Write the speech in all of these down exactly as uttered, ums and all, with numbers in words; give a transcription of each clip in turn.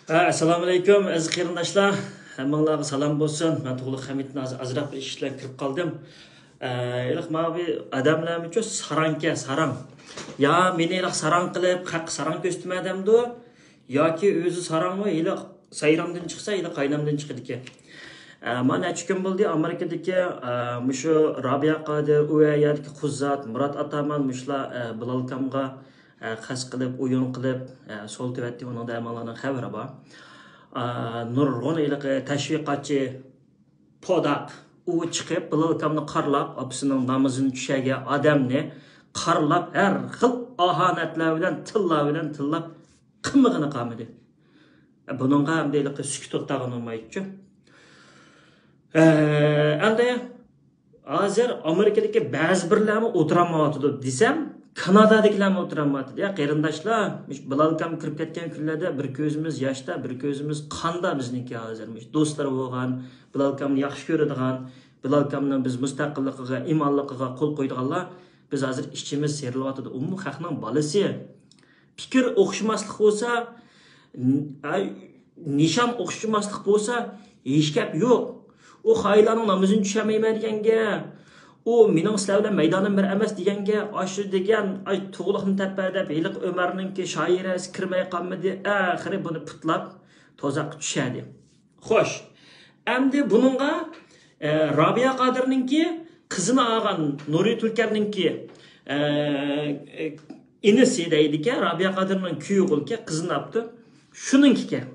ھە، ئەسسالامۇئەلەيكۇم، ئەزىز قېرىنداشلار. ھەممىڭلارغا سالام بولسۇن. مەن تۇغلۇق خەمىتتىن ھازىر ئازراق بىر ئىش بىلەن كىرىپ قالدىم. ئە، ھېلىقى ماۋۇ ئادەملەرمىچۇ ساراڭكەن، ساراڭ. يا مېنى ھېلىقى ساراڭ قىلىپ، خەققە ساراڭ كۆرسىتىمەن دەمدۇ، ياكى ئۆزى ساراڭمۇ، ھېلىقى سايرامدىن چىقسا، ھېلىقى قاينامدىن چىقىدىكەن. ئە، مانا نەچچە كۈن بولدى، ئامېرىكىدىكى، ئە، مۇشۇ رابىيە قادىر، ئۇ يەردىكى قۇزات، مۇرات ئاتامان، مۇشۇلار، ئە، بىلال ئاكامغا ئە، قەست قىلىپ، ئويۇن قىلىپ، ئە، سولىتىۋەتتى. ئۇنىڭدا ھەممىڭلارنىڭ خەۋىرى بار. ئە، نۇرغۇن ھېلىقى تەشۋىقاتچى پوداق ئۇ چىقىپ، بىلال ئاكامنى قارلاپ، ئاپىسىنىڭ نامىزىنى چۈشەرگەن ئادەمنى قارلاپ، ھەر خىل ئاھانەتلەر بىلەن، تىللار بىلەن تىللاپ، قىلمىغىنى قالمىدى. ئە، بۇنىڭغا ئەمدى ھېلىقى سۈكۈت توختىغىنى بولمايدۇچۇ. ئە، ئەمدى ھازىر ئامېرىكىدىكى بەزى بىرلەرمۇ ئولتۇرالمايۋاتىدۇ دېسەم، كانادادىكىلەرمۇ ئولتۇرالمايۋاتىدۇ. يا قېرىنداشلار، مۇشۇ بىلال ئاكام كىرىپ كەتكەن كۈنلەردە بىر كۆزىمىز ياشتا، بىر كۆزىمىز قاندا بىزنىڭكى ھازىر. مۇشۇ دوستلار بولغان، بىلال ئاكامنى ياخشى كۆرىدىغان، بىلال ئاكامنىڭ بىز مۇستەقىللىقىغا، ئىمانلىقىغا قول قويىدىغانلار، بىز ھازىر ئىچىمىز سىيرىلىۋاتىدۇ. ئۇمۇ خەقنىڭ بالىسى. پىكىر ئوخشىماسلىق بولسا، ن-، ئاي، نىشان ئوخشىماسلىق بولسا، ھېچ گەپ يوق. ئۇ خائىنلارنىڭ نامىزىنى چۈشەنمەيمەن دېگەنگە، ئۇ مېنىڭ سىلەر بىلەن مەيدانىم بىر ئەمەس دېگەنگە، ئاشۇ دېگەن، ئاي، تۇغلۇقنى تەپە دەپ، ھېلىقى ئۆمەرنىڭكى شائىرەسى كىرمەي قالمىدى، ئەخىرى بۇنى پۇتلاپ، تۇزاققا چۈشەردى. خوش. ئەمدى بۇنىڭغا، ئە، رابىيە قادىرنىڭكى قىزىنى ئالغان نۇرى تۈلكەرنىڭكى، ئە، ئىنىسى دەيدىكەن، رابىيە قادىرنىڭ كۈيئوغلىكەن، قىزىنى ئاپتۇ. شۇنىڭكىكەن.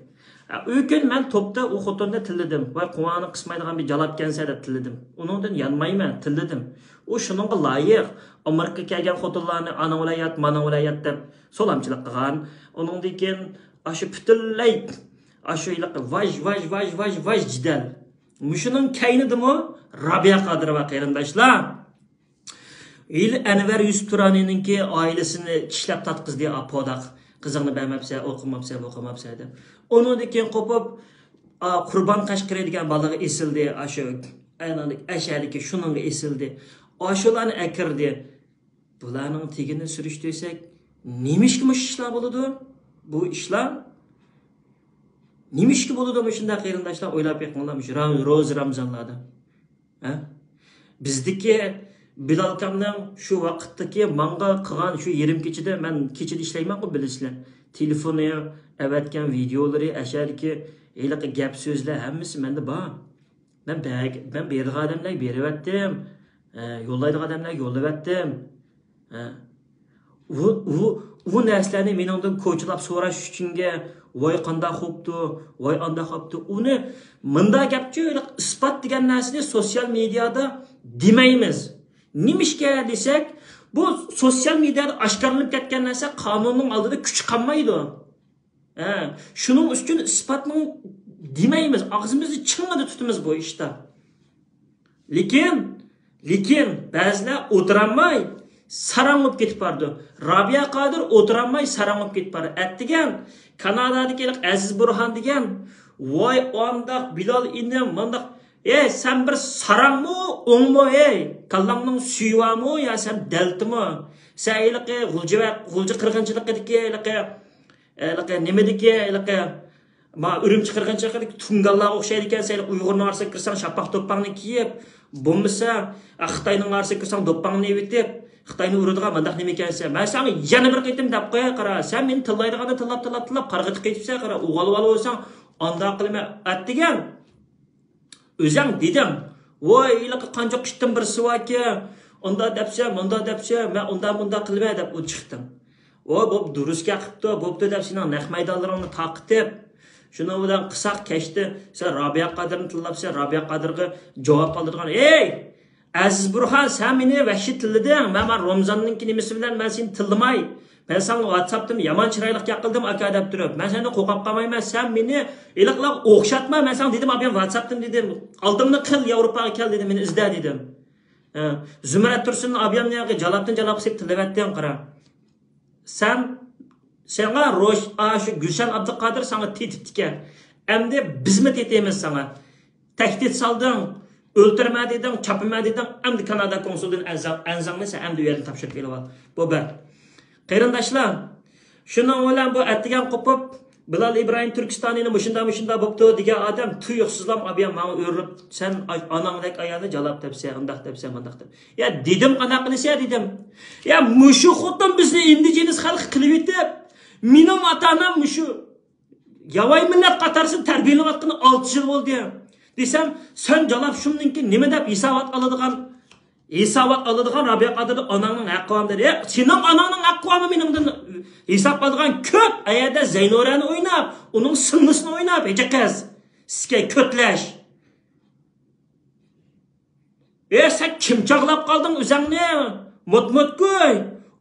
ئە، ئۇ كۈن مەن توپتا ئۇ خوتۇننى تىللىدىم. ۋاي، قوڭاقنى قىسمايدىغان بىر جالاپكەنسەن دەپ تىللىدىم. ئۇنىڭدىن يانمايمەن، تىللىدىم. ئۇ شۇنىڭغا لايىق. ئامېرىكىغا كەلگەن خوتۇنلارنى ئاناڭ بىلەن يات، ماناڭ بىلەن يات دەپ سالامچىلىق قىلغان. ئۇنىڭدىن كېيىن ئاشۇ پۈتۈنلەي ئاشۇ ھېلىقى ۋاژ، ۋاژ، ۋاژ، ۋاژ، ۋاژ جېدەل. مۇشۇنىڭ كەينىدىمۇ رابىيە قادىر بار، قېرىنداشلار. ھېلى ئەنۋەر يۈسۈپ تۇرانىنىڭكى ئائىلىسىنى چىشلەپ تارتقۇزدى، ئا، پوداق. قىزىڭنى بەرمەپسەن، ئوقۇماپسەن، بوقۇماپسەن دەپ. ئۇنىڭدىن كېيىن قوپۇپ، ئا، قۇربان قەشقىرى دېگەن بالىغا ئېسىلدى. ئاشۇ، ئەنىڭدىكى ئەشەدىكى شۇنىڭغا ئېسىلدى. ئاشۇلارنى ئەكىردى. بۇلارنىڭ تېگىنى سۈرۈشتۈرسەك، نېمىشقا مۇشۇ ئىشلار بولىدۇ؟ بۇ ئىشلار نېمىشقا بولىدۇ مۇشۇنداق، قېرىنداشلار؟ ئويلاپ بېقىڭلار، مۇشۇ رام-، روزا رامزانلاردا. ھە؟ بىزدىكى بىلال ئاكامنىڭ شۇ ۋاقىتتىكى ماڭا قىلغان شۇ يېرىم كېچىدە، مەن كېچىدە ئىشلەيمەنغۇ، بىلىسىلەر. تېلېفونى، ئەۋەتكەن ۋىدېئولىرى، ئەشەدىكى ھېلىقى گەپ سۆزلەر ھەممىسى مەندە بار. مەن بەگ-، مەن بېرىدىغان ئادەملەرگە بېرىۋەتتىم. ئە، يوللايدىغان ئادەملەرگە يوللىۋەتتىم. ئە، ئۇ، ئۇ، ئۇ نەرسىلەرنى مېنىڭدىن كوچىلاپ سوراش ئۈچۈنگە، ۋاي قانداق بوپتۇ، ۋاي ئانداق بوپتۇ. ئۇنى مۇنداق گەپچۇ، ئىسپات دېگەن نەرسىنى سوتسىيال مېدىيادا دېمەيمىز. نېمىشقا دېسەك، بۇ سوتسىيال مېدىيادا ئاشكارىلىنىپ كەتكەن نەرسە قانۇننىڭ ئالدىدا كۈچ قالمايدۇ. ھە، شۇنىڭ ئۈچۈن ئىسپاتنىڭ دېمەيمىز، ئاغزىمىزنى چىڭڭىدە تۇتىمىز بۇ ئىشتا. لېكىن، لېكىن بەزىلەر ئولتۇرالماي ساراڭ بولۇپ كېتىپ بارىدۇ. رابىيە قادىر ئولتۇرالماي ساراڭ بولۇپ كېتىپ بارىدۇ. ئەتىگەن كانادادىكى ئەزىز بۇرھان دېگەن، ۋاي ئانداق بىلال ئىنىم، مانداق، ئەي سەن بىر ساراڭمۇ، ئوڭمۇ، ئەي كاللاڭنىڭ سۈيى بارمۇ يا سەن دەلتىمۇ؟ سەن ھېلىقى غۇلجا، غۇلجا قىرغىنچىلىقىدىكى ھېلىقى ھېلىقى نېمىدىكى، ھېلىقى، ما، ئۈرۈمچى قىرغىنچىلىقىدىكى تۇڭگانلارغا ئوخشايدىكەنسەن، ھېلىقى ئۇيغۇرنىڭ ئارىسىغا كىرسەڭ، شاپاق دوپپاڭنى كىيىپ، بولمىسا، ئە، خىتاينىڭ ئارىسىغا كىرسەڭ، دوپپاڭنى ئېۋىتىپ، خىتاينى ئۇرىدىغان مانداق نېمىكەنسەن. مەن ساڭا يەنە بىر قېتىم دەپ قوياي، قارا، سەن مېنى تىللايدىغاندا تىللاپ، تىللاپ، تىللاپ، قارىغا قېتىپسەن، قارا، ئۇۋال، ئۇۋال بولساڭ، ئانداق قىلىمەن، ئەتىگەن. ئۆزەڭ دېدىڭ، ۋاي، ھېلىقى قانچە قىشتىن بىرسى باركەن، ئۇنداق دەپسە، مۇنداق دەپسە، مەن ئۇنداق مۇنداق قىلىمەن دەپ ئۇ چىقتىڭ. ۋاي، بوپ، دۇرۇس گەپ قىپتۇ، بوپتۇ دەپ سېنىڭ نەق مەيدانلىرىڭنى تارقىتىپ، شۇنىڭ بىلەن قىساق كەچتە سەن رابىيە قادىرنى تىللاپسەن، رابىيە قادىرغا جاۋاب قالدۇرىدىغان، ئەي! ئەزىز بۇرھان، سەن مېنى ۋەھشىي تىللىدىڭ. مەن، مەن رامزاننىڭكى نېمىسى بىلەن مەن سېنى تىللىماي. مەن ساڭا ۋاتساپتىن يامان چىرايلىق گەپ قىلدىم، ئاكا، دەپ تۇرۇپ. مەن سەندىن قورقۇپ قالمايمەن. سەن مېنى ھېلىقىلارغا ئوخشاتما. مەن ساڭا دېدىم، ئابىيام ۋاتساپتىن دېدىم. ئالدىڭنى قىل، ياۋروپاغا كەل دېدىم، مېنى ئىزدە دېدىم. ھە. زۇمرەت تۇرسۇننى ئابىيامنى ياقى جالاپتىن جالاپقا سېلىپ تىللىۋەتتىڭ، قارا. سەن، ساڭا روش-، ئاشۇ گۈلشەن ئابدۇقادىر ساڭا تېتىپتىكەن. ئەمدى بىزمۇ تېتىيمىز ساڭا. تەھدىت سالدىڭ، ئۆلتۈرمە دېدىڭ، چاپىمە دېدىڭ، ئەمدى كانادا كونسۇلىدىن ئەنزاڭ-، ئەنزاڭنى سەن ئەمدى ئۇ يەردىن تاپشۇرۇپ ئېلىۋال. بۇ بىر. قېرىنداشلار، شۇنىڭ بىلەن بۇ ئەتىگەن قوپۇپ، بىلال ئىبراھىم تۈركىستانىنى مۇشۇنداق، مۇشۇنداق بوپتۇ دېگەن ئادەم تۇيۇقسىزلا ئابىيا ماڭا ئۆرۈلۈپ، سەن ئاي-، ئاناڭدەك ئايالنى جالاپ دەپسەن، ئۇنداق دەپسەن، مۇنداق دەپ. يا دېدىم، قانداق قىلىسەن دېدىم. يا مۇشۇ خوتۇن بىزنى ئىندىجېنىس خەلق قىلىۋېتىپ، مېنىڭ ئاتا-ئانام مۇشۇ ياۋايى مىللەت قاتارىسىدا تەربىيەلىنىۋاتقىنى ئالتە يىل بولدى. دېسەم، سەن جالاپ شۇندىن كېيىن نېمە دەپ ھېسابات ئالىدىغان، ھېسابات ئالىدىغان رابىيە قادىردىن ئاناڭنىڭ ھەققى بارمۇ دېدى. يا، سېنىڭ ئاناڭنىڭ ھەققى بارمۇ مېنىڭدىن ھېساب ئالىدىغان؟ كۆت ئەيەردە زەينۇرەنى ئويناپ، ئۇنىڭ سىڭلىسىنى ئويناپ، ھېجە قىز. سىزگە كۆتلەش. ئە، سەن كىم چاغلاپ قالدىڭ ئۆزەڭنى؟ مۇتمۇتگۇي.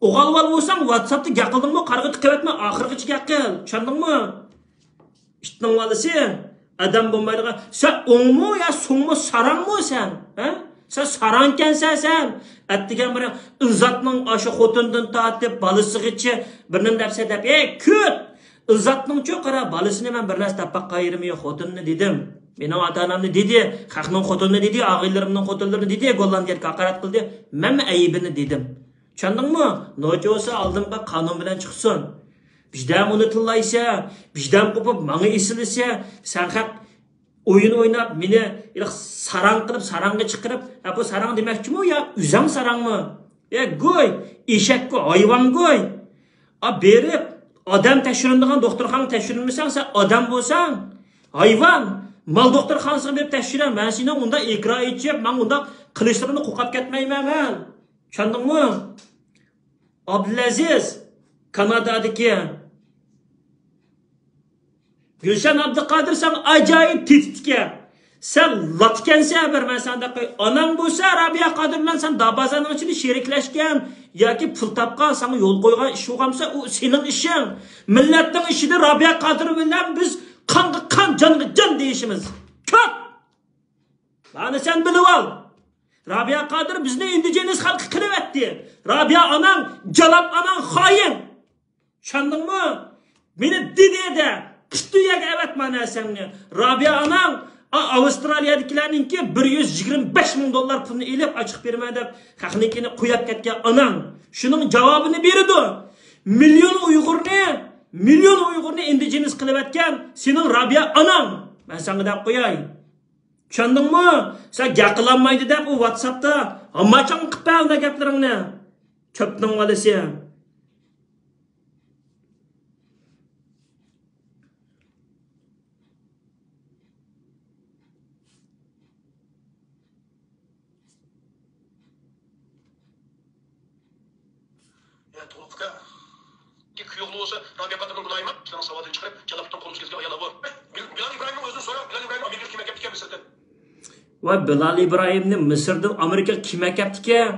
ئوغال بال بولساڭ، ۋاتساپتا گەپ قىلدىڭمۇ؟ قارىغا تىقىۋەتمە، ئاخىرغىچە گەپ قىل. چۈشەندىڭمۇ؟ ئىتنىڭ بالىسى. ئادەم بولمايدىغان. سەن ئوڭمۇ يا سوڭمۇ، ساراڭمۇ سەن؟ ھە؟ سەن ساراڭكەنسەن سەن. ئەتىگەن بىر ئىزاتنىڭ ئاشۇ خوتۇنىدىن تارتىپ بالىسىغىچە بىر نېمە دەپسەن دەپ. ئەي، كۆت! ئىزاتنىڭچۇ قارا، بالىسىنى مەن بىر نەرسە دەپ باققان يېرىم يوق. خوتۇننى دېدىم. مېنىڭ ئاتا-ئانامنى دېدى. خەقنىڭ خوتۇنىنى دېدى. ئاغىنىلىرىمنىڭ خوتۇنلىرىنى دېدى. گوللاندىيەدىكى ھاقارەت قىلدى. مەنمۇ ئەيىبىنى دېدىم. چۈشەندىڭمۇ؟ نوچى بولسا ئالدىمغا قانۇن بىلەن چىقسۇن. ۋىجدان ئۇنى تىللايسە، ۋىجدان قوپۇپ ماڭا ئېسىلىسە، سەن خەق ئويۇن ئويناپ، مېنى ھېلىقى ساراڭ قىلىپ، ساراڭغا چىقىرىپ، ھە، بۇ ساراڭ دېمەكچىمۇ يا ئۆزەڭ ساراڭمۇ؟ ئە، گۇي، ئېشەككۇ، ھايۋانگۇي. ئا، بېرىپ، ئادەم تەكشۈرۈنىدىغان دوختۇرخانىغا تەكشۈرۈنمىسەڭ، سەن ئادەم بولساڭ، ھايۋان، مال دوختۇرخانىسىغا بېرىپ تەكشۈرە. مەن سېنىڭ ئۇنداق ئىكرا ئېچىپ، ماڭا ئۇنداق قىلىشلىرىڭنى قوقاپ كەتمەيمەن مەن. چۈشەندىڭمۇ؟ ئابدۇلئەزىز، كانادادىكى. گۈلشەن ئابدۇقادىر، سەن ئاجايىپ تېتىپتىكەن. سەن لاتكەنسەن بىر، مەن سەندەك قوي. ئاناڭ بولسا رابىيە قادىر بىلەن سەن دابازاننىڭ ئىچىدە شېرىكلەشكەن ياكى پۇل تاپقان، ساڭا يول قويغان ئىش بولغانمىسا، ئۇ سېنىڭ ئىشىڭ. مىللەتنىڭ ئىچىدە رابىيە قادىر بىلەن بىز قانغا قان، جانغا جان دېيىشىمىز. كۆپ! مانا سەن بىلىۋال. رابىيە قادىر بىزنى ئىندىجېنىس خەلقى قىلىۋەتتى. رابىيە ئاناڭ، جالاپ ئاناڭ خائىن. چۈشەندىڭمۇ؟ مېنى دېدى دە، پۇتى يەرگە ئەۋەت مانا سەننى. رابىيە ئاناڭ، ئا، ئاۋسترالىيەدىكىلەرنىڭكى بىر يۈز يىگىرمە بەش مىڭ دوللار پۇلنى ئېلىپ، ئاچىقىپ بېرىمەن دەپ، خەقنىڭكىنى قويۇپ كەتكەن ئاناڭ. شۇنىڭ جاۋابىنى بېرىدۇ. مىليون ئۇيغۇرنى، مىليون ئۇيغۇرنى ئىندىجېنىس قىلىۋەتكەن سېنىڭ رابىيە ئاناڭ. مەن ساڭا دەپ قوياي. چۈشەندىڭمۇ؟ سەن گەپ قىلالمايدۇ دەپ ئۇ ۋاتساپتا ھامماچاڭ قىلىپ بەر ئۇنداق گەپلىرىڭنى. چۆپنىڭ بالىسى. يا توۋا ئۇكا. كۈيۈڭلار بولسا رابىيە قادىرنىڭ گۇناھى بار. سېنىڭ ساۋاتىنى چىقىرىپ، جالاپتىن قولىمىز كەلگەن ئاياللار بار. بىل-، بىلال ئىبراھىمنىڭ ئۆزىنى سورا، بىلال ئىبراھىمنى ئامېرىكىغا كىم ئەكەپتىكەن مىسىردىن؟ ۋاي، بىلال ئىبراھىمنى مىسىردىن ئامېرىكىغا كىم ئەكەپتىكەن؟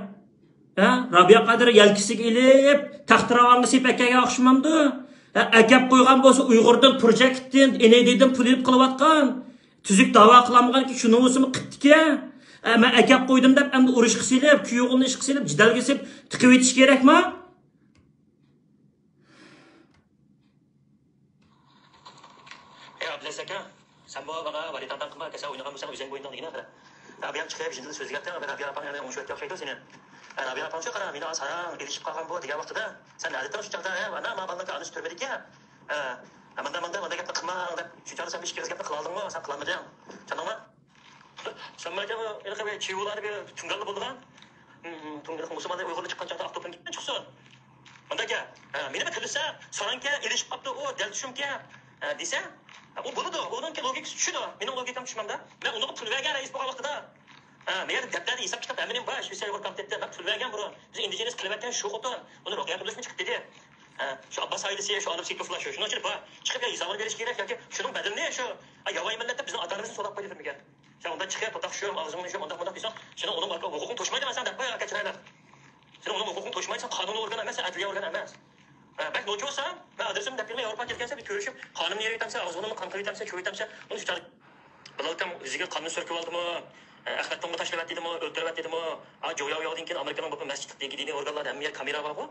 ھە؟ رابىيە قادىر يەلكىسىگە ئېلىپ، تەختىراۋانغا سېلىپ ئەكەلگەن ئوخشىمامدۇ؟ ھە، ئەكەپ قويغان بولسا ئۇيغۇردىن، پروجېكتتىن، ئېنېيدىن پۇل ئېلىپ قىلىۋاتقان. تۈزۈك داۋا قىلالمىغانكى، شۇنى بولسىمۇ قىپتىكەن. ئە، مەن ئەكەپ قويدۇم دەپ، ئەمدى ئۇرۇشقا سېلىپ، كۈيئوغلىنى ئىشقا سېلىپ، جېدەلگە سېلىپ، تىقىۋېتىش كېرەكما؟ ئەي ئابلەز ئاكا، سەن بۇ ماڭا ۋالىداڭداڭ قىلما، كەسەل ئوينىغان بولساڭ ئۆزۈڭگە ئوينىدىڭ دېگىنە. رابىيە چىقىپ يېنىدا سۆزلىگەنتىڭ، رابىيە ئاپاڭ يەنە ئوڭشىۋەتكەن ئوخشايدۇ سېنى. رابىيە ئاپاڭچۇ قارا، مېنى ساراڭ ئېلىشىپ قالغان بۇ دېگەن ۋاقتىدا، سەن نەدىتىڭ شۇ چاغدا؟ ھە، ئانا، ماڭا بالىنىڭكى ئانىسى تۈرمىدىكەن. ھە، مانداق، مانداق، مانداق گەپنى قىلماڭ دەپ، شۇ چاغدا سەن بىر ئىككى ئېغىز گەپنى قىلالدىڭمۇ؟ سەن قىلالمىدىڭ. چۈشەندىڭمۇ؟ سەن باركەن، ھېلىقى بىر چىۋۇلارنى بىر تۇڭگانلا بولىدىغان. ھىم، ھىم، تۇڭگان مۇسۇلمانلار ئۇيغۇرنى چىققان چاغدا ئاق توپىنى كىيگەن چىقسۇن. مانداكەن. ھە، مېنى بىر تىللىسا، ساراڭكەن، ئېلىشىپ قاپتۇ، ئۇ دەل چۈشۈمكەن، ھە، دېسە، ھە، ئۇ بولىدۇ. ئۇنىڭكى لوگىكىسى چۈشىدۇ. مېنىڭ لوگىكام چۈشمەمدۇ. مەن ئۇنىڭغا پۇل بەرگەن رەئىس بولغان ۋاقتىدا. ھە، مەن يەردە دەپتەردە ھېساب كىتاب ھەممىنى بار، شىۋېتسىيە ئۇيغۇر كونفلىكتى، مەن پۇل بەرگەن بۇرۇن. بىز ئىندىجېنىس قىلىۋەتكەن شۇ خوتۇن. ئۇنى رۇقىيە تۇردۇشمۇ چىقىپ دېدى. ھە، شۇ ئابباس ئائىلىسى، شۇ ئالىم سېيىتوفلار شۇ. شۇنىڭ ئۈچۈن بار. چىقىپ يا ھېسابىنى بېرىشى كېرەك ياكى شۇنىڭ بەدىلىنى شۇ، ئا، ياۋايى مىللەتتە بىزنىڭ ئاتا-ئانىمىزنى سوراپ قويدى دېمىگەن. سەن ئۇنداق چىقىپ، توتاق شۇم، ئاغزىڭنى شۇم، ئۇنداق مۇنداق دېسەڭ، سېنىڭ ئۇنىڭ ھوقۇقۇڭ توشمايدۇ، مەن سەن دەپ قوياي، ئاكا چىرايلىق. سېنىڭ ئۇنىڭ ھوقۇقۇڭ توشمايدۇ، سەن قانۇن ئورگىنى ئەمەس، سەن ئەدلىيە ئورگىنى ئەمەس. ھە، بەك نوچى بولسام، مەن ئادرېسىمنى دەپ بېرىمەن، ياۋروپاغا كەلگەنسەن، بىر كۆرۈشۈپ، قانۇن يېرىۋېتەمسەن، ئاغزىڭنى قان قىلىۋېتەمسەن، چۇۋېتەمسەن، ئۇنى شۇ چاغدا بىلال ئاكام ئۆزىگە قاننى سۈركۈۋالدىمۇ؟ ئەخمەت توڭغا تاشلىۋەتتىمۇ؟ ئۆلتۈرۈۋەتتىمۇ؟ ھا، جوياۋياۋدىن كېيىن ئامېرىكىنىڭ بۇ مەسچىتلىك دىنىي ئورگانلاردا ھەممە يەر كامېرا بارغۇ.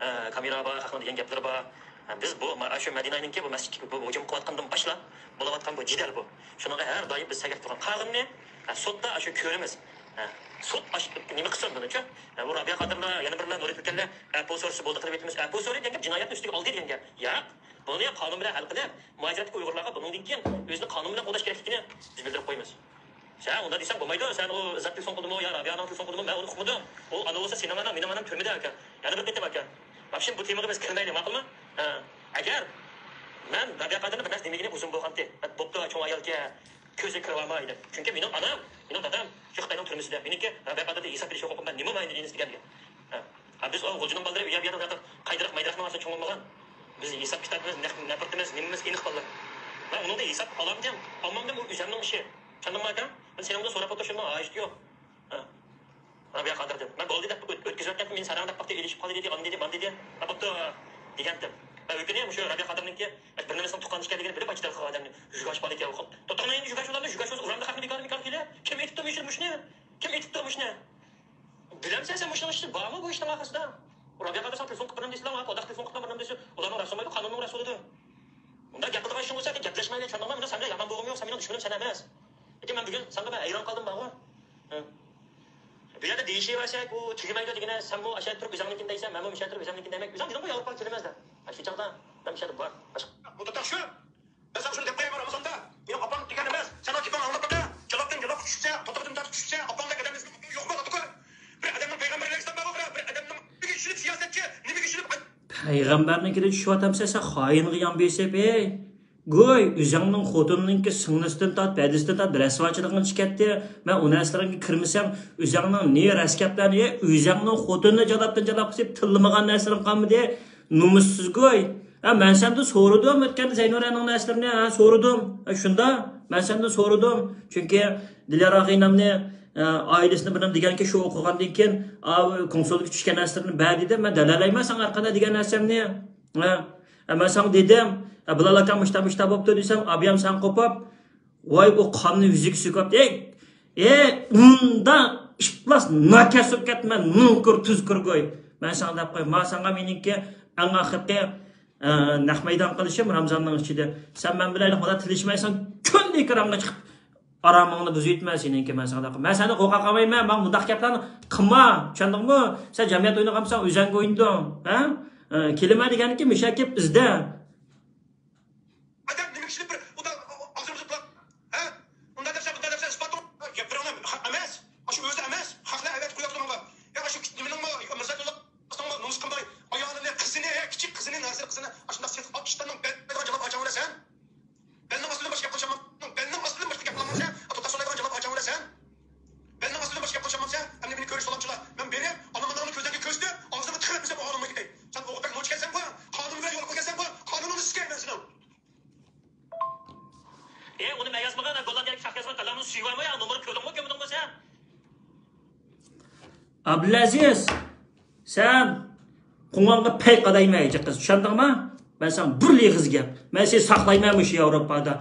ئە، كامېرا بار، خەقنىڭ دېگەن گەپلىرى بار. ئە، بىز بۇ، ما-، ئاشۇ مەدىنەنىڭكى بۇ مەسچىتكە بۇ ھۇجۇم قىلىۋاتقاندىن باشلاپ بولۇۋاتقان بۇ جېدەل بۇ. شۇنىڭغا ھەر دائىم بىز سەگەك تۇرغان قاغىنىنى، ئە، سوتتا ئاشۇ كۆرىمىز. ئە، سوت ئاش-، نېمە قىلسۇن بۇنىچۇ؟ ئە، بۇ رابىيە قادىرلار، يەنە بىرلەر، نۇرى تۈركەنلەر، ئەپۇ سورىسى بولدى قىلىۋېتىمىز. ئەپۇ سورى دېگەن گەپ جىنايەتنى ئۈستىگە ئالدى دېگەن گەپ. ياق. بۇنى قانۇن بىلەن ھەل قىلىپ، مۇھاجىرەتتىكى ئۇيغۇرلارغا بۇنىڭدىن كېيىن ئۆزىنى قانۇن بىلەن قوغداش كېرەكلىكىنى بىز بىلدۈرۈپ قويىمىز. سەن ئۇنداق دېسەڭ بولمايدۇ، سەن ئۇ ئىززەت تېلېفون قىلدىمۇ يا رابىيەنىڭ تېلېفون قىلدىمۇ، مەن ئۇنى ئۇقمىدىم. ئۇ ئانا بولسا سېنىڭ ئاناڭ، مېنىڭ ئانام تۈرمىدە ئاكا. يەنە بىر قېتىم ئاكا. ۋاپشېم بۇ تېمىغا بىز كىرمەيلى، ماقۇلمۇ؟ ھە. ئەگەر مەن رابىيە قادىرنى بىر نەرسە دېمىگىنى ئۇزۇن بولغانتى. بوپتۇ، چوڭ ئايالكەن. كۆزى كىرىۋالمايدۇ. چۈنكى مېنىڭ ئانام، مېنىڭ دادام شۇ خىتاينىڭ تۈرمىسىدە. مېنىڭكى رابىيە قادىردا ھېساب بېرىش ھوقۇقۇم بار. نېمە ماينى دېگەن دېگەن. ھە. ھە، بىز ئۇ غۇلجىنىڭ بالىلىرى ئۇ يەر بۇ يەردە قايدىراق مايدىراقنىڭ ئاستىدا چوڭ بولمىغان. بىز ھېساب كىتابىمىز، نەق-، نەپرىتىمىز، نېمىمىز ئېنىق بالىلار. مەن ئۇنىڭدىن ھېساب ئالامدىم، ئالمامدىم ئۇ ئۆزەمنىڭ ئىشى. چۈشەندىڭمۇ ئاكا؟ مەن سېنىڭ بىلەن سوراپ ئولتۇرۇشۇمنىڭ ھاجىتى يوق. ھە. رابىيە قادىردىن. مەن بولدى دەپ ئۆت-، ئۆتكۈزۈۋەتكەنتىم، مېنى ساراڭ دەپ باقتى، ئېلىشىپ قالدى دېدى، ئاندىن دېدى، ماندىن دېدى. ھە، بوپتۇ، دېگەنتىم. ۋە ئۆكۈنۈپ، مۇشۇ رابىيە قادىرنىڭكى بىر نېمىسىنىڭ تۇغقان ئىكەنلىكىنى بىلىپ، ئاچىدىل قىلغان ئادەمنى يۈگەش بالا ئىكەن. توختاڭ، ئەمدى يۈگەش ئۇلارنى، يۈگەش بولسا ئۇرامدا خەقنى بىكار، بىكار قىلىپ. كىم ئېيتىپتۇ مۇشۇنى، مۇشۇنى؟ كىم ئېيتىپتۇ مۇشۇنى؟ بىلەمسەن سەن مۇشۇنىڭ ئىچىدە بارمۇ بۇ ئىشنىڭ ئاخىرسىدا؟ رابىيە قادىر ساڭا تېلېفون قىلىپ بېرىمەن دېسىلا، ماڭا پوداق تېلېفون قىلىپ بېرىمەن دېسە، ئۇلارنىڭ رەسمى بولمايدۇ، قانۇننىڭ رەسمى بولىدۇ. ئۇنداق گەپ قىلىدىغان ئىشىڭ بولسا، گەپلەشمەيلى، چۈشەندىڭمۇ؟ مېنىڭ سەن بىلەن يامان بوغۇم يوق، سەن مېنىڭ دۈشمىنىم سەن ئەمەس. لېكىن مەن بۈگۈن ساڭا مەن ھەيران قالدىم بارغۇ. ھە. بۇ يەردە دېيىشىۋەرسەك، ئۇ تۈگىمەيدۇ دېگىنە، سەنمۇ ئاشۇ يەردە تۇرۇپ ئۆزۈڭنىڭكىنى دەيسەن، مەنمۇ مۇشۇ يەردە تۇرۇپ ئۆزۈمنىڭكىنى دەيمەن. ئۆزۈڭ دېدىڭغۇ، ياۋروپاغا كېلىمىز دەپ. ھە، شۇ چاغدا مەن مۇشۇ يەردە بار. باشقا. بۇ تۇتاق شۇ. مەن ساڭا شۇنى دەپ قويايمەن رامىزاندا. مېنىڭ ئاپام دېگەن ئەمەس. سەن ئۇ گېپىڭنى ئاڭلاپ باقە. جالاپتىن جالاپقا چۈشۈپسە، توتۇقتىن تارتىپ چۈشۈپسە، ئاپاڭدەك ئادەمنى يوقمۇ ئاتىكۆل؟ بىر ئادەمنىڭ پەيغەمبەر ئەلەيھىسسالام بارغۇ، بىر، بىر ئادەمنىڭ نېمىگە ئىشىنىپ سىياسەتچى، نېمىگە ئىشىنىپ پەيغەمبەرنىڭكىدە چۈشۈۋاتامسەن سەن، خائىنغا يان بېسىپ، ھەي. گۇي، ئۆزۈڭنىڭ خوتۇنىنىڭكى سىڭلىسىدىن تارتىپ، ھەدىسىدىن تارتىپ رەسۋاچىلىقىڭ چىقىپ كەتتى. مەن ئۇ نەرسىلەرگە كىرمىسەم، ئۆزۈڭنىڭ نى رەسكەپلەرنى، ئۆزۈڭنىڭ خوتۇنىنى جالاپتىن جالاپ قىسىپ تىللىمىغان نەرسىلىرىڭ قالمىدى. نومۇسسىز گۇي. ھە، مەن سەندىن سورىدىم، ئۆتكەندە زەينۇرەنىڭ نەرسىلىرىنى، ھە، سورىدىم. ھە، شۇندا، مەن سەندىن سورىدىم. چۈنكى دىليار ئاغىنەمنى، ئە، ئائىلىسىنى بىر نېمە دېگەنكى شۇ ئوقۇغاندىن كېيىن، ئا، كونسۇلغا چۈشكەن نەرسىلىرىنى بەر دېدىم. مەن دەلەلەيمەن ساڭا ھەر قانداق دېگەن نەرسەمنى. ھە، ھە، مەن ساڭا دېدىم. ھە، بىلال ئاكام مۇشتا مۇشتا بوپتۇ دېسەم، ئابىيام ساڭا قوپۇپ، ۋاي، ئۇ قاننى يۈزىگە سۈكۈپ، ئەي، ئەي، ئۇندا ئىپلاس ناكەس بولۇپ كەتمە، نوكۇر، تۇزكۇر گۇي. مەن ساڭا دەپ قوي، ما ساڭا مېنىڭكى ئەڭ ئاخىرقى، ئە، نەق مەيدان قىلىشىم رامزاننىڭ ئىچىدە. سەن مەن بىلەن ھالا تىللىشمەيسەن، كۈندە ئېكرانغا چىقىپ، ئارامىڭنى بۇزۇۋېتىمەن سېنىڭكى، مەن ساڭا دەپ قوي. مەن سەندىن قورقاق قالمايمەن، ماڭا مۇنداق گەپلەرنى قىلما، چۈشەندىڭمۇ؟ سەن جەمئىيەت ئوينىغانمىسەن، ئۆزۈڭگە ئوينىدىڭ، ھە؟ ئە، كېلىمە دېگەنكى مۇشۇ كېلىپ ئىزدە. ئادەم نېمىگە ئىشىنىپ بىر ئۇدا ئاغزىنى بۇزۇپ، ھە؟ ئۇنداق دەپسەن، بۇنداق دەپسەن، ئىسپاتىڭ. گەپلىرىڭ ھەق ئەمەس. ئاشۇ ئۆزى ئەمەس. خەقلەر ئەۋەتىپ قويۇپتۇ ماڭا. يا ئاشۇ نېمىنىڭمۇ، مىرزا ئابدۇللا قىزنىڭمۇ نومۇس قىلماي، ئايالىنى، قىزىنى، ھە، كىچىك قىزىنى، نازىر قىزىنى ئاشۇنداق سېتىپ ئاپ ئىشلارنىڭ بەتنىڭ جالاپ ئاچاڭ بىلەسەن. بەلنىڭ ئاستىدىن باشقا گەپ قىلىشالمامسەن؟ بەلنىڭ ئاستىدىن باشقا گەپ قىلالمامسەن؟ ئاتۇتاس سولايدىغان جالاپ ئاچاڭ بىلەسەن. بەلنىڭ ئاستىدىن باشقا گەپ قىلىشالمامسەن؟ ئەمدى مېنى كۆرۈش سالامچىلار. مەن بېرىپ، ئانام ئاناڭنى كۆزلەرگە كۆرسىتىپ، ئاغزىڭغا تىقىۋەتمىسەم، ئۇ ئاڭلىماي كېتەي. سەن ئوقۇپ بەك نوچى ئىكەنسەن بۇ. قانۇن بىلەن يول قىلغانسەن بۇ. قانۇنۇڭنى سىكەي مەن سېنىڭ. ئە، ئۇنى مەن يازمىغان، گوللاندىيەدىكى خەق يازغان كالامنىڭ سۈيى بارمۇ يا؟ نومۇرنى كۆردۈڭمۇ، كۆرمىدىڭمۇ سەن؟ ئابدۇلئەزىز، سەن قوڭغانغا پەي قادايمەن، ھېچ قىز، چۈشەندىڭمۇ؟ مەن ساڭا بىر ئېغىز گەپ. مەن سېنى ساقلايمەن مۇشۇ ياۋروپادا.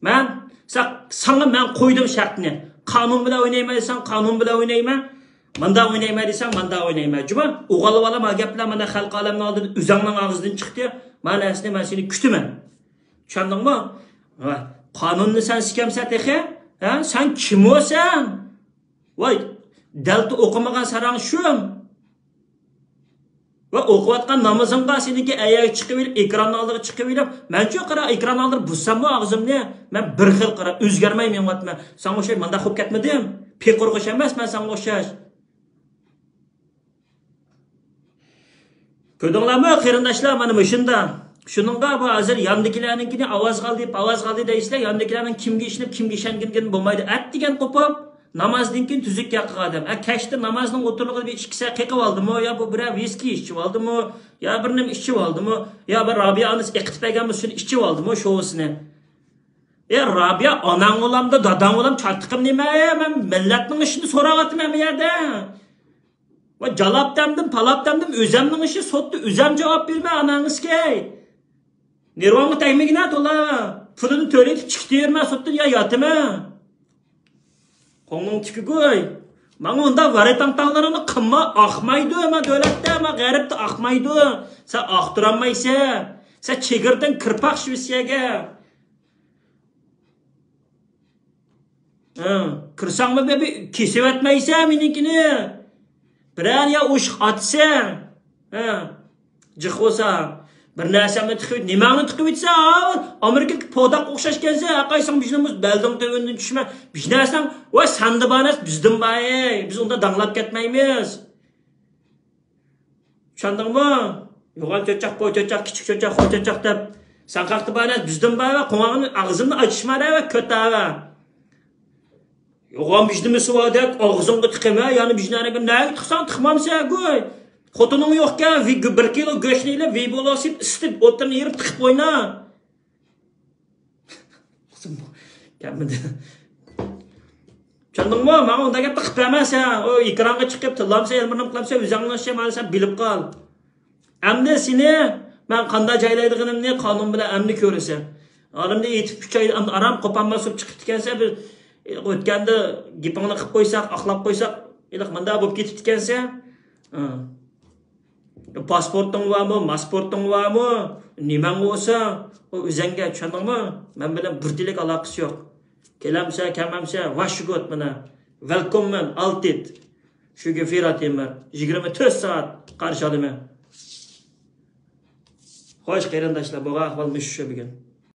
مەن سا-، ساڭا مەن قويدۇم شەرتنى. قانۇن بىلەن ئوينايمەن دېسەڭ، قانۇن بىلەن ئوينايمەن. مانداق ئوينايمەن دېسەڭ، مانداق ئوينايمەن. جۇما، ئوغۇل بالا، ما گەپلەر مانا خەلق ئالەمنىڭ ئالدىدا ئۆزۈڭنىڭ ئاغزىدىن چىقتى. ما نەرسىنى مەن سېنى كۈتىمەن. چۈشەندىڭمۇ؟ ۋاي، قانۇننى سەن سىكەمسەن تېخى؟ ھە؟ سەن كىم ئۇ سەن؟ ۋاي، دەلتە ئوقۇمىغان ساراڭ شۇم. ۋە ئوقۇۋاتقان نامىزىڭغا سېنىڭكى ئەيەگە چىقىۋېلىپ، ئېكراننىڭ ئالدىغا چىقىۋېلىپ، مەنچۇ قارا، ئېكراننىڭ ئالدىدا بۇزساممۇ ئاغزىمنى، مەن بىر خىل قارا ئۆزگەرمەي مېڭىۋاتىمەن. ساڭا ئوخشاش مانداق قىلىپ كەتمىدىم. پېقىرغا ئوخشاش ئەمەس مەن ساڭا ئوخشاش. كۆردۈڭلارمۇ قېرىنداشلار، مانا مۇشۇنداق. شۇنىڭغا بۇ ھازىر ياندىكىلەرنىڭكىنى ئاۋازغا ئالدى، ئاۋازغا ئالدى دەيسىلەر، ياندىكىلەرنىڭ كىمگە ئىشىنىپ، كىمگە ئىشەنگىنى بولمايدۇ. ئەتىگەن قوپۇپ، نامازدىن كېيىن تۈزۈك ياقىغا ئادەم. ئە، كەچتە نامازنىڭ ئوتتۇرىلىقىدا بىر ئىككى سەي قېقىۋالدىمۇ؟ يا بۇ بىرەر ۋىسكى ئىچىۋالدىمۇ؟ يا بىر نېمە ئىچىۋالدىمۇ؟ يا بىر رابىيە ئانىسى ئېقىتىپ بەرگەنمۇ سۇنى ئىچىۋالدىمۇ شوۋىسىنى؟ ئە، رابىيە ئاناڭ بولامدۇ، داداڭ بولام، چاتىقىم نېمە؟ ئە، مەن مىللەتنىڭ ئىشىنى سوراۋاتىمەن بۇ يەردە. ۋە جالاپ دەمدىم، پالاپ دەمدىم، ئۆزەمنىڭ ئىشى سوتتا ئۆزەم جاۋاب بېرىمەن ئاناڭىزكەي. نېرۋاڭغا تەگمىگىنە تولا. پۇلىنى تۆلەيتىپ چىقىپ يۈرمە سوتتىن يا ياتىمە. قوڭنىڭ تىكىگۇي. ماڭا ئۇنداق ۋارىتاڭتاڭلىرىڭنى قىلما، ئاقمايدۇ ما دۆلەتتە، ما غەربتە ئاقمايدۇ. سەن ئاقتۇرالمايسەن. سەن چېگرىدىن كىرپاق شىۋېتسىيەگە. ھە، كىرسەڭمۇ بىر كېسىۋەتمەيسەن مېنىڭكىنى. بىرەر يا ئوشۇق ئاتىسەن. ھە، جىق بولسا. بىر نەرسەمنى تىقىپ، نېمەڭنى تىقىپ ئۆتسە، ئامېرىكىدىكى پوداق ئوخشاش كەنسە، ھەقايساڭ بىزنىڭ بەلدىڭ تۆۋىنىدىن چۈشمە. بىز نەرسەڭ، ۋە سەندە بار نەرسە بىزدىن بار، ئەي. بىز ئۇنداق داڭلاپ كەتمەيمىز. چۈشەندىڭمۇ؟ يوغان چۆچەك، پو چۆچەك، كىچىك چۆچەك، خو چۆچەك دەپ. سەن قاقتا بار نەرسە بىزدىن بار، ۋە قوڭاغنى ئاغزىمنى ئاچىشما، ۋە كۆتەۋە. يوغان بىژنىمىسى بار دەك ئاغزىڭغا تىقىمە، يەنە بىژنەرگە نەگە تىقساڭ تىقمامسەن گۇي. خوتۇنۇڭ يوقكەن، ۋى-، بىر كىلو گۆشنى ئېلىپ، ۋىبولوسىپ ئىسىتىپ، ئوتتۇرىنى يېرىپ تىقىپ ئوينا. كەلمىدى. چۈشەندىڭمۇ؟ ماڭا ئۇنداق گەپنى قىلىپ بەرمە سەن. ئۇ ئېكرانغا چىقىپ، تىللامسەن، يەنە بىر نېمە قىلامسەن، ئۆزۈڭنىڭ ئىشى، مانا سەن بىلىپ قال. ئەمدى سېنى مەن قانداق جايلايدىغىنىمنى قانۇن بىلەن ئەمدى كۆرىسەن. ئارىمدا يېتىپ ئۈچ ئاي ئەمدى ئارام قوپالماس بولۇپ چىقىپتىكەنسەن، بىر ئۆتكەندە گېپىڭنى قىلىپ قويساق، ئاقلاپ قويساق، ھېلىقى مۇنداق بولۇپ كېتىپتىكەنسەن. ھە. پاسپورتۇڭ بارمۇ، ماسپورتۇڭ بارمۇ، نېمەڭ بولسا، ئۇ ئۆزەڭگە، چۈشەندىڭمۇ؟ مەن بىلەن بىر تىلەك ئالاقىسى يوق. كېلەمسە، كەلمەمسە، ۋاشگوت مانا. ۋېلكوممېن، ئالتىد. شۇگە فىراتىمەر. يىگىرمە تۆت سائەت قارشى ئالىمەن. خوش، قېرىنداشلار، بۇ ئەھۋال مۇشۇ بۈگۈن.